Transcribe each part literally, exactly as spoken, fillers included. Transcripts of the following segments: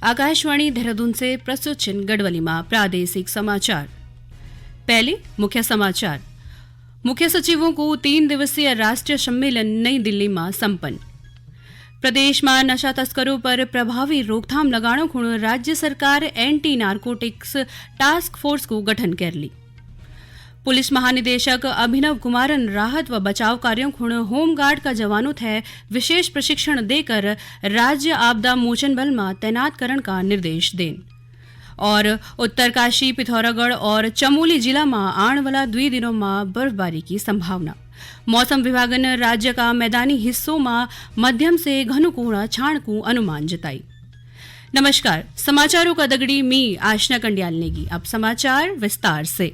आकाशवाणी देहरादून से प्रस्तुत छिन गढ़वाली मा प्रादेशिक समाचार। पहले मुख्य समाचार। मुख्य सचिवों को तीन दिवसीय राष्ट्रीय सम्मेलन नई दिल्ली मा संपन्न। प्रदेश मा नशा तस्करों पर प्रभावी रोकथाम लगाणो खुण राज्य सरकार एंटी नार्कोटिक्स टास्क फोर्स को गठन कर ली। पुलिस महानिदेशक अभिनव कुमारन राहत व बचाव कार्यों खुण होमगार्ड का जवानों थे विशेष प्रशिक्षण देकर राज्य आपदा मोचन बल मा तैनात करण का निर्देश देन। और उत्तरकाशी, पिथौरागढ़ और चमोली जिला मा आण वाला दुई दिनों मा बर्फबारी की संभावना। मौसम विभागन राज्य का मैदानी हिस्सों मा मध्यम से घनु कोहरा छाण को अनुमान जताई। नमस्कार, समाचारों का दगड़ी मी आशना कंडियाल नेगी। अब समाचार विस्तार से।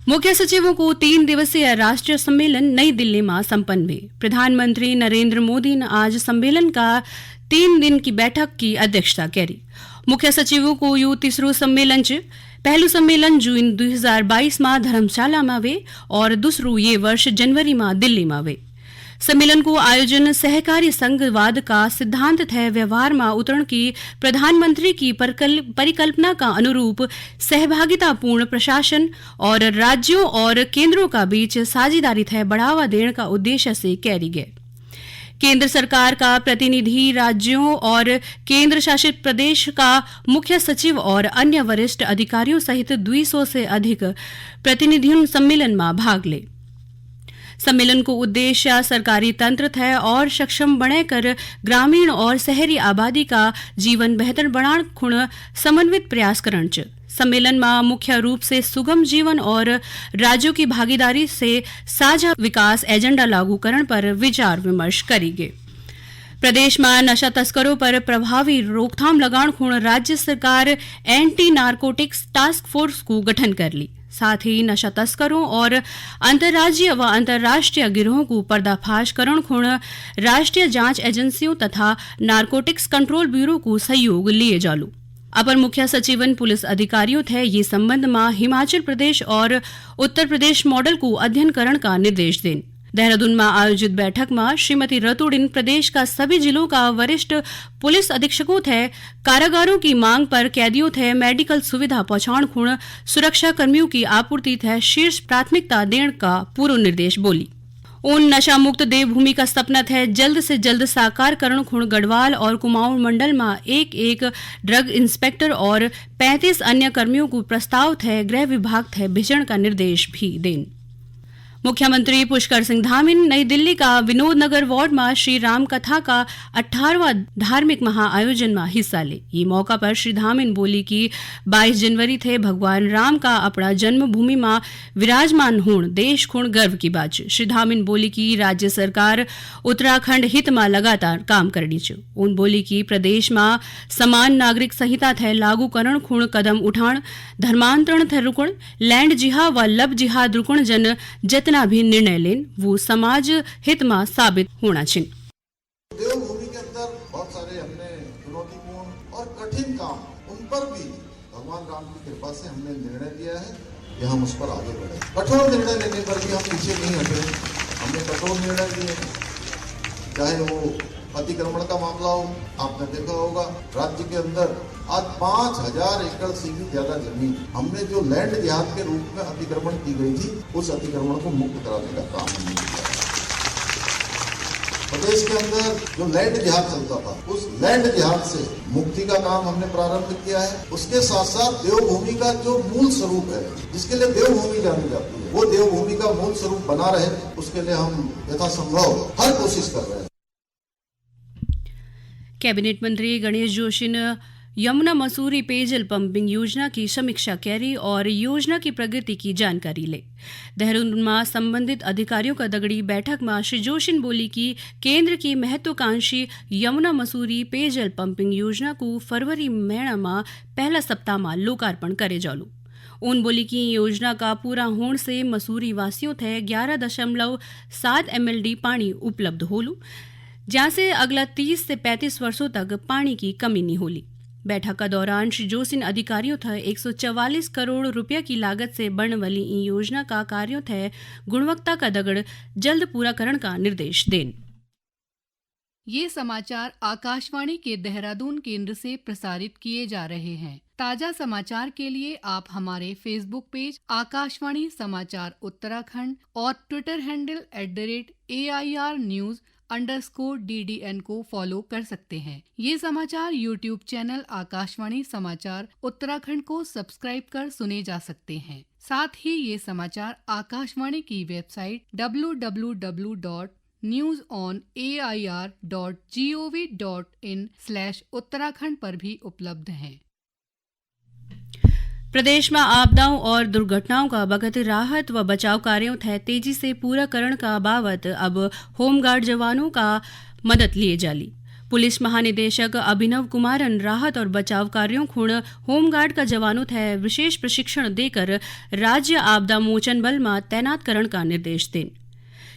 मुख्य सचिवों को तीन दिवसीय राष्ट्रीय सम्मेलन नई दिल्ली मा संपन्न हुए। प्रधानमंत्री नरेंद्र मोदी ने आज सम्मेलन का तीन दिन की बैठक की अध्यक्षता करी। मुख्य सचिवों को यू तीसरो सम्मेलन च। पहलू सम्मेलन जून दो हज़ार बाईस मा धर्मशाला मा हुए और दूसरू ये वर्ष जनवरी मा दिल्ली मा हुए। सम्मेलन को आयोजन सहकारी संघवाद का सिद्धांत थे व्यवहार मा उतरण की प्रधानमंत्री की परकल-, परिकल्पना का अनुरूप सहभागितापूर्ण प्रशासन और राज्यों और केंद्रों का बीच साझेदारी थे बढ़ावा देने का उद्देश्य से कैरी गए। केंद्र सरकार का प्रतिनिधि राज्यों और केंद्र शासित प्रदेश का मुख्य सचिव और अन्य वरिष्ठ अधिकारियों सहित दुई सौ से अधिक प्रतिनिधियों सम्मेलन मा भाग ले। सम्मेलन को उद्देश्य सरकारी तंत्र थे और सक्षम बणे कर ग्रामीण और शहरी आबादी का जीवन बेहतर बनाण खुण समन्वित प्रयास करण च। सम्मेलन मा मुख्य रूप से सुगम जीवन और राज्यों की भागीदारी से साझा विकास एजेंडा लागू करण पर विचार विमर्श करी गे। प्रदेश मा नशा तस्करों पर प्रभावी रोकथाम लगाण खुण राज्य सरकार एंटी नार्कोटिक्स टास्क फोर्स को गठन कर ली। साथ ही नशा तस्करों और अंतर्राज्यीय व अंतर्राष्ट्रीय गिरोह को पर्दाफाश करण खुण राष्ट्रीय जांच एजेंसियों तथा नार्कोटिक्स कंट्रोल ब्यूरो को सहयोग लिए जालू। अपर मुख्य सचिवन पुलिस अधिकारियों थे ये संबंध मा हिमाचल प्रदेश और उत्तर प्रदेश मॉडल को अध्ययन करण का निर्देश देन। देहरादून मा आयोजित बैठक मा श्रीमती रतूड़िन प्रदेश का सभी जिलों का वरिष्ठ पुलिस अधीक्षकों थे कारागारों की मांग पर कैदियों थे मेडिकल सुविधा पहुंचाण खुण सुरक्षा कर्मियों की आपूर्ति थे शीर्ष प्राथमिकता देण का पूरो निर्देश बोली। उन नशा मुक्त देवभूमि का सपना थे जल्द से जल्द साकार करण खुण गढ़वाल और कुमाऊं मंडल मा एक एक ड्रग इंस्पेक्टर और पैंतीस अन्य कर्मियों को प्रस्ताव थे गृह विभाग थे भेजण का निर्देश भी देन। मुख्यमंत्री पुष्कर सिंह धामिन नई दिल्ली का विनोद नगर वार्ड मा श्री राम कथा का अठारहवां धार्मिक महाआयोजन मा हिस्सा ले। ये मौका पर श्री धामिन बोली कि बाईस जनवरी थे भगवान राम का अपना जन्मभूमि मा विराजमान होण देश खुण गर्व की बात च। श्री धामिन बोली कि राज्य सरकार उत्तराखंड हित मा लगातार काम करणी च। उन बोली कि प्रदेश मा समान नागरिक संहिता थे लागू करण खुण कदम उठाण, धर्मांतरण थे रुकण, लैंड जिहा व लव जिहाद रुकण जन जितना भी निर्णय लेन, वो समाज हित मा साबित होणा छिन। देवभूमि के अंदर बहुत सारे हमने चुनौतीपूर्ण और कठिन काम, उन पर भी भगवान राम की कृपा से हमने निर्णय लिया है कि हम उस पर आगे बढ़े। कठोर निर्णय लेने पर भी हम पीछे नहीं हटे। हमने कठोर निर्णय लिए, चाहे वो अतिक्रमण का मामला हो, आपने देखा होगा राज्य के अंदर आज पाँच हज़ार एकड़ से भी ज्यादा जमीन हमने जो लैंड जिहाद के रूप में अतिक्रमण की गई थी, उस अतिक्रमण को मुक्त कराने का काम हमने किया। प्रदेश के अंदर जो लैंड जिहाद चलता था, उस लैंड जिहाद से मुक्ति का काम हमने प्रारंभ किया है। उसके साथ साथ देवभूमि का जो मूल स्वरूप है, जिसके लिए देवभूमि जानी जाती है, वो देवभूमि का मूल स्वरूप बना रहे, उसके लिए हम यथासंभव हर कोशिश कर रहे हैं। कैबिनेट मंत्री गणेश जोशी ने यमुना मसूरी पेयजल पंपिंग योजना की समीक्षा करी और योजना की प्रगति की जानकारी ले। देहरादून में संबंधित अधिकारियों का दगड़ी बैठक में श्री जोशी ने बोली कि केंद्र की महत्वाकांक्षी यमुना मसूरी पेयजल पंपिंग योजना को फरवरी महीना में पहला सप्ताह में लोकार्पण करे जालू। उन बोली कि योजना का पूरा होण से मसूरी वासियों थे ग्यारह दशमलव सात एमएलडी पानी उपलब्ध होलू, ज्यां से अगला तीस से पैंतीस वर्षों तक पानी की कमी नहीं होली। बैठक का दौरान श्री जोशी ने अधिकारियों थे एक सौ चवालीस करोड़ रुपया की लागत से बन वाली इन योजना का कार्यों थे गुणवत्ता का दगड़ जल्द पूरा करण का निर्देश देन। ये समाचार आकाशवाणी के देहरादून केंद्र से प्रसारित किए जा रहे हैं। ताजा समाचार के लिए आप हमारे Facebook पेज आकाशवाणी समाचार उत्तराखंड और Twitter handle at the rate A I R news underscore D D N को फॉलो कर सकते हैं। ये समाचार YouTube चैनल आकाशवाणी समाचार उत्तराखंड को सब्सक्राइब कर सुने जा सकते हैं। साथ ही ये समाचार आकाशवाणी की website W W W dot news on A I R dot G O V dot in slash Uttarakhand पर भी उपलब्ध हैं। प्रदेश में आपदाओं और दुर्घटनाओं का बखत राहत व बचाव कार्यों थै तेजी से पूरा करण का बाबत अब होमगार्ड जवानों का मदद लिए जाली। पुलिस महानिदेशक अभिनव कुमारन राहत और बचाव कार्यों खुण होमगार्ड का जवानों थै विशेष प्रशिक्षण देकर राज्य आपदा मोचन बल में तैनात करण का निर्देश देन।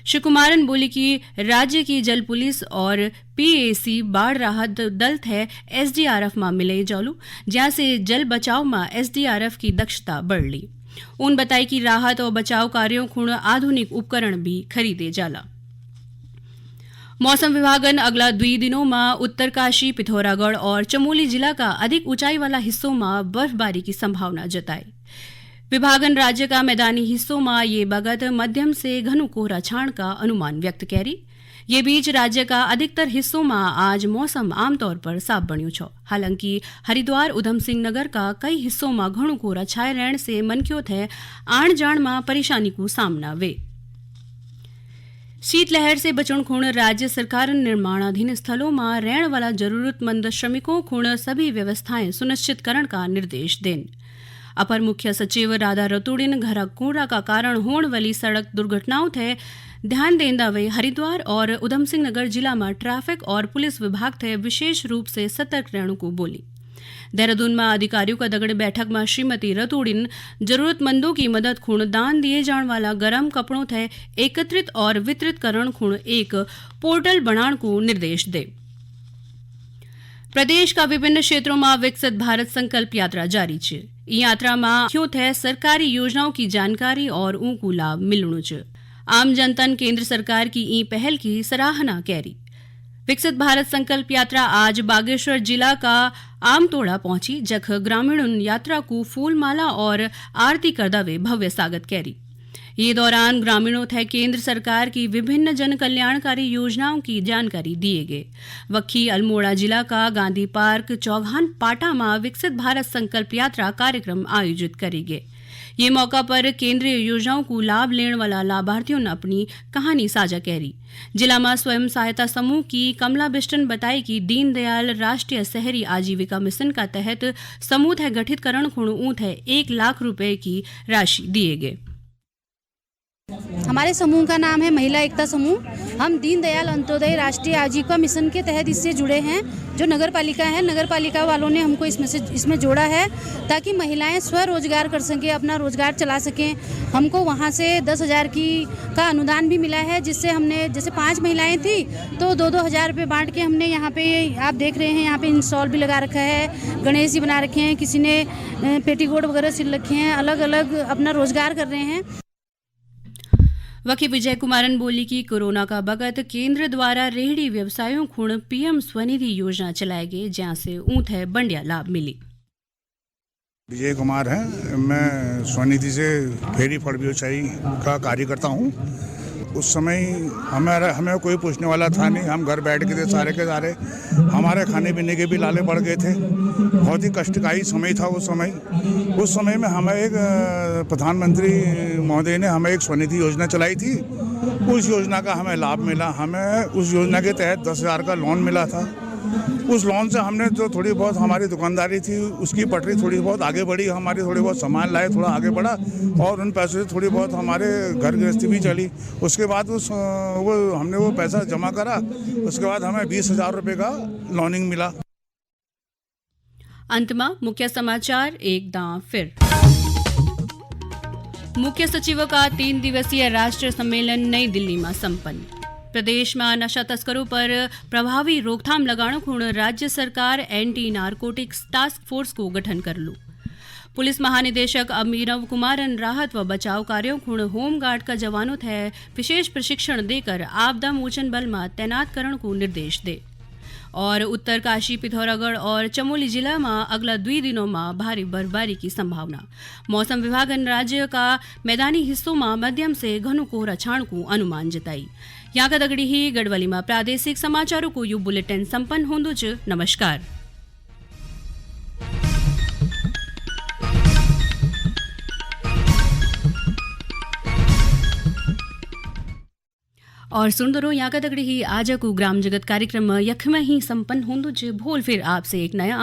श्री कुमारन बोली कि राज्य की जल पुलिस और P A C बाढ़ राहत दल थै S D R F मा मिले जालू, ज्यां से जल बचाव मा S D R F की दक्षता बढ़ली। उन बताई कि राहत और बचाव कार्यों खुण आधुनिक उपकरण भी खरीदे जाला। मौसम विभागन अगला दुई दिनों मा उत्तरकाशी, पिथौरागढ़ और चमोली जिला का अधिक ऊंचाई वाला हिस्सों मा बर्फबारी की संभावना जताई। विभागन राज्य का मैदानी हिस्सों मा ये बगत मध्यम से घनु कोहरा छाण का अनुमान व्यक्त कैरी। ये बीच राज्य का अधिकतर हिस्सों मा आज मौसम आमतौर पर साफ बण्यू छो। हालांकि हरिद्वार, उधम सिंह नगर का कई हिस्सों मा घणु कोहरा छाए रहण से मनक्यों थै आण जाण मा परेशानी को सामना वे। शीतलहर से बचण खुण राज्य सरकार निर्माणाधीन स्थलों मा रहण वाला जरूरतमंद श्रमिकों खुण सभी व्यवस्थाएं सुनिश्चित करण का निर्देश देन। अपर मुख्य सचिव राधा रतूड़िन घरा कोहरा का कारण होण वाली सड़क दुर्घटनाओं थै ध्यान देंदा वे हरिद्वार और उधम सिंह नगर जिला मा ट्रैफिक और पुलिस विभाग थै विशेष रूप से सतर्क रहण को बोली। देहरादून मा अधिकारियों का दगड़े बैठक मा श्रीमती रतूड़िन जरूरतमंदों की मदद खुण दान दिए जाण वाला गरम कपड़ों थै एकत्रित और वितरित करण खुण एक पोर्टल बनाण को निर्देश दे। प्रदेश का विभिन्न क्षेत्रों मा विकसित भारत संकल्प यात्रा जारी च। ई यात्रा मा क्यों थै सरकारी योजनाओं की जानकारी और ऊं को लाभ मिलणु च। आम जनतन केंद्र सरकार की ई पहल की सराहना कैरी। विकसित भारत संकल्प यात्रा आज बागेश्वर जिला का आमतोड़ा पहुंची, जख ग्रामीणों यात्रा को फूलमाला और आरती करदा वे भव्य स्वागत कैरी। ये दौरान ग्रामीणों थै केंद्र सरकार की विभिन्न जन कल्याणकारी योजनाओं की जानकारी दिए गए। वखी अल्मोड़ा जिला का गांधी पार्क चौघान पाटा मा विकसित भारत संकल्प यात्रा कार्यक्रम आयोजित करी गए। ये मौका पर केंद्रीय योजनाओं को लाभ लेण वाला लाभार्थियों ने अपनी कहानी साझा कैरी। जिला मा स्वयं सहायता समूह की कमला बिष्टन बताई कि दीनदयाल राष्ट्रीय शहरी आजीविका मिशन का तहत समूह थै गठित करण खुण ऊं थै एक लाख रुपए की राशि दिए गए। हमारे समूह का नाम है महिला एकता समूह। हम दीनदयाल अंत्योदय राष्ट्रीय आजीविका मिशन के तहत इससे जुड़े हैं। जो नगर पालिका है, नगर पालिका वालों ने हमको इसमें से, इसमें जोड़ा है, ताकि महिलाएं स्वरोजगार कर सकें, अपना रोजगार चला सकें। हमको वहाँ से दस हज़ार की, का अनुदान भी मिला है, जिससे हमने, जैसे पांच महिलाएं थी, तो दो दो हज़ार रुपये बांट के हमने यहाँ पे, आप देख रहे हैं, यहाँ पे स्टॉल भी लगा रखा है, गणेश जी बना रखे हैं, किसी ने, अ, पेटीकोट वगैरह सिल रखे हैं, अलग-अलग अपना रोजगार कर रहे हैं। वखी विजय कुमारन बोली कि कोरोना का बगत केंद्र द्वारा रेहड़ी व्यवसायों खुण P M स्वनिधि योजना चलाए गए, ज्यां से ऊं थै बंडिया लाभ मिली। विजय कुमार है, मैं स्वनिधि से फेरी फड़ व्यवसायी का कार्यकर्ता हूँ। उस समय हमारा, हमें कोई पूछने वाला था नहीं, हम घर बैठ के थे सारे के सारे। हमारे खाने पीने के भी लाले पड़ गए थे। बहुत ही कष्टकारी समय था उस समय। उस समय में हमें एक, अ, प्रधानमंत्री महोदय ने हमें एक स्वनिधि योजना चलाई थी, उस योजना का हमें लाभ मिला। हमें उस योजना के तहत दस हज़ार का लोन मिला था। उस लोन से हमने जो थोड़ी बहुत हमारी दुकानदारी थी, उसकी पटरी थोड़ी बहुत आगे बढ़ी, हमारी थोड़ी बहुत सामान लाए, थोड़ा आगे बढ़ा और उन पैसों से थोड़ी बहुत हमारे घर गृहस्थी भी चली। उसके बाद उस, अ, वो, हमने वो पैसा जमा करा, उसके बाद हमें बीस हज़ार रुपये का लोनिंग मिला। अंत में मुख्य समाचार एक दां फिर। मुख्य सचिव का तीन दिवसीय राष्ट्रीय सम्मेलन नई दिल्ली में संपन्न। प्रदेश में नशा तस्करों पर प्रभावी रोकथाम लगाणो खुण राज्य सरकार एंटी नारकोटिक्स टास्क फोर्स को गठन कर लू। पुलिस महानिदेशक अभिनव कुमारन राहत व बचाव कार्यों खुण होमगार्ड का जवानों थे विशेष प्रशिक्षण देकर आपदा मोचन बल मा तैनात करण को निर्देश दे। और उत्तरकाशी, पिथौरागढ़ और चमोली जिला मा अगला दुई दिनों मा भारी बर्फबारी की संभावना। मौसम विभागन राज्य का मैदानी हिस्सों मा मध्यम से घनु कोहरा छाण को अनुमान जताई। यां का दगड़ी ही गढ़वाली मा प्रादेशिक समाचारों को यु बुलेटिन संपन्न होंदु च। नमस्कार। और सुणदो रहो यां का दगड़ी ही आज को ग्राम जगत कार्यक्रम यख में ही संपन्न होंदु च। भोल फिर आपसे एक नया